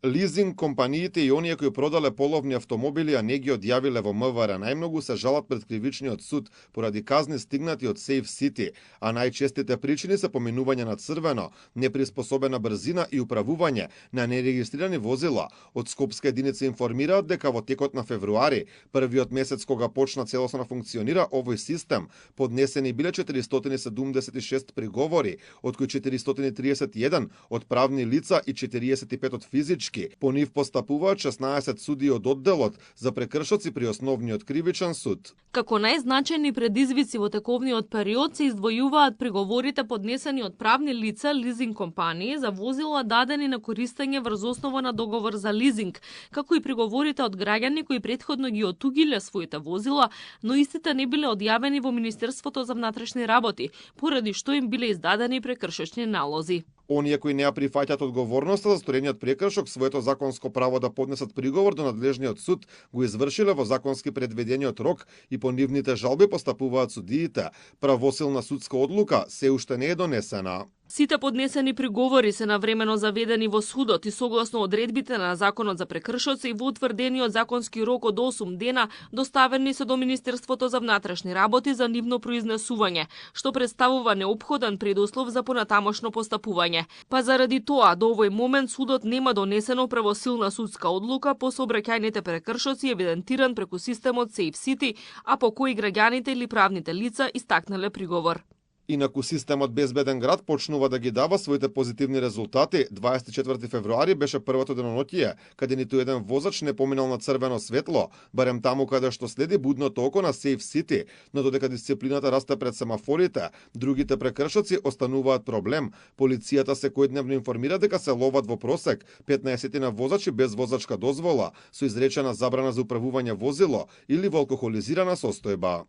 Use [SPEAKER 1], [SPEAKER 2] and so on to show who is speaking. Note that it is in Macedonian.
[SPEAKER 1] Лизинг компаниите и оние кои продале половни автомобили, а не ги одјавиле во МВР најмногу, се жалат пред кривичниот суд поради казни стигнати од Safe City, а најчестите причини се поминување на црвено, неприспособена брзина и управување на нерегистрирани возила. Од Скопска единица информираат дека во текот на февруари, првиот месец кога почна целосно да функционира овој систем, поднесени биле 476 приговори, од кои 431 од правни лица и 45 од физички. По нив постапуваат 16 судии од одделот за прекршоци при основниот кривичен суд.
[SPEAKER 2] Како најзначајни предизвици во тековниот период се издвојуваат приговорите поднесени од правни лица, лизинг компании за возила дадени на користење врз основа на договор за лизинг, како и приговорите од граѓани кои претходно ги отугиле своите возила, но истите не биле одјавени во Министерството за внатрешни работи, поради што им биле издадени прекршочни налози.
[SPEAKER 1] Оние кои не ја прифаќаат одговорноста за сторениот прекршок, своето законско право да поднесат приговор до надлежниот суд го извршиле во законски предвидениот рок и по нивните жалби постапуваат судиите. Правосилна судска одлука се уште не е донесена.
[SPEAKER 2] Сите поднесени приговори се навремено заведени во судот и согласно одредбите на Законот за прекршоци во утврдениот законски рок од 8 дена доставени се до Министерството за внатрешни работи за нивно произнесување, што представува неопходен предуслов за понатамошно постапување. Па заради тоа, до овој момент судот нема донесено правосилна судска одлука по сообраќајните прекршоци евидентиран преку системот Safe City, а по кои граѓаните или правните лица истакнале приговор.
[SPEAKER 1] Инаку системот Безбеден град почнува да ги дава своите позитивни резултати. 24 февруари беше првото деноноќие, каде ниту еден возач не поминал на црвено светло, барем таму каде што следи будното око на Safe City, но додека дисциплината расте пред семафорите, другите прекршоци остануваат проблем. Полицијата секојдневно информира дека се ловат во просек 15 на возачи без возачка дозвола, со изречена забрана за управување возило или во алкохолизирана состојба.